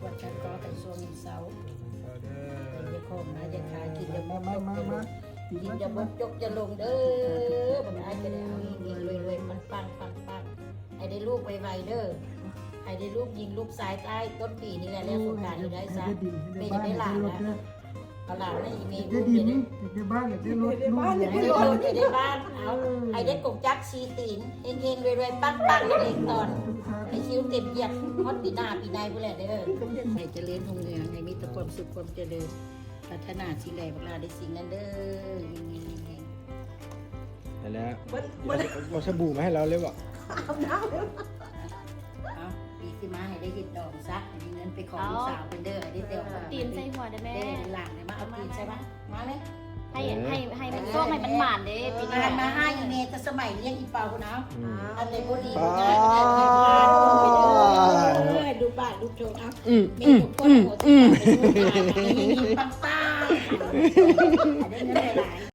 ກວດຂັດກໍໃຫ້ຊ່ວງເຊົາ ເອີ ຢ່າຂອມນະ ຢ່າຂາຍ ກິນຢ່າບົກ ມາ ມາ ມາ ກິນຢ່າບົກ ຈົກຢ່າລົງເດີ. ບັກອ້າຍກໍໄດ້ເອົາເຮງໆ ລວຍໆ ປັງໆ ປັງໆ ໃຫ້ໄດ້ລູກໄວໆເດີ ໃຫ້ໄດ້ລູກຍິງລູກຊາຍ ທ້າຍຕົ້ນປີນີ້ແຫຼະ ແລ້ວສົງການນີ້ໄດ້ຊະ ແມ່ຈະໄດ້ຫຼານລະ ເອົາຫຼານໃຫ້ອີເມ ໄດ້ດິນ ໄດ້ບ້ານ ໄດ້ລົດ ໄດ້ບ້ານ ເອົາ ໃຫ້ໄດ້ກົງຈັກສີ່ຕີນ ເຮງໆ ລວຍໆ ປັງໆ ເຮັງໆ ຕອນ ໃຫ້ຄິວເຕັມຢຽບ ຮອດປີໜ້າປີໃນພຸ້ນແຫຼະເດີ ໃຫ້ຈະເລີນຮຸ່ງເຮືອງ ໃຫ້ມີແຕ່ຄວາມສຸກຄວາມຈະເລີນ ປາດຖະໜາສິ່ງໃດບັກຫຼ້າໄດ້ສິ່ງນັ້ນເດີ ເຮງໆ ເຮົງໆ ນັ້ນແຫຼະ ບໍ່ ບໍ່ໄດ້ ເອົາສະບູມາໃຫ້ລາວເລີຍບໍ? ອາບນ້ຳ ເອົາ ປີທີ່ມາໃຫ້ໄດ້ເຮັດດອງຊະ ໃຫ້ມີເງິນໄປຂໍລູກສາວເພິ່ນເດີ ໃຫ້ໄດ້ແຕ່ວ ເອີ ຕີນໃສ່ຫົວເດີແມ່ ເດີ ຫຼານເດີ ມາເອົາຕີນໃສ່ມາ ມາເລີຍ ໃຫ້ ເອີ ໃຫ້ ໃຫ້ມັນໂຊກໃຫ້ມັນໝານເດ້ ເອີ ປີນີ້ ມາ ມາຫາອີເມແຕ່ສະໄໝລ້ຽງອີເປົາພຸ້ນເອົາ ອືມ ອັນໃດບໍ່ດີ ອ່າ ບໍ່ງາມ ເອີ ລູກບ້ານລູກໂຈນ ເອົາ ອືມ ແມ່ທຸກຄົນ ອືມ ໂຫດ ອືມ ໃຫ້ເຮງໆ ປັງໆ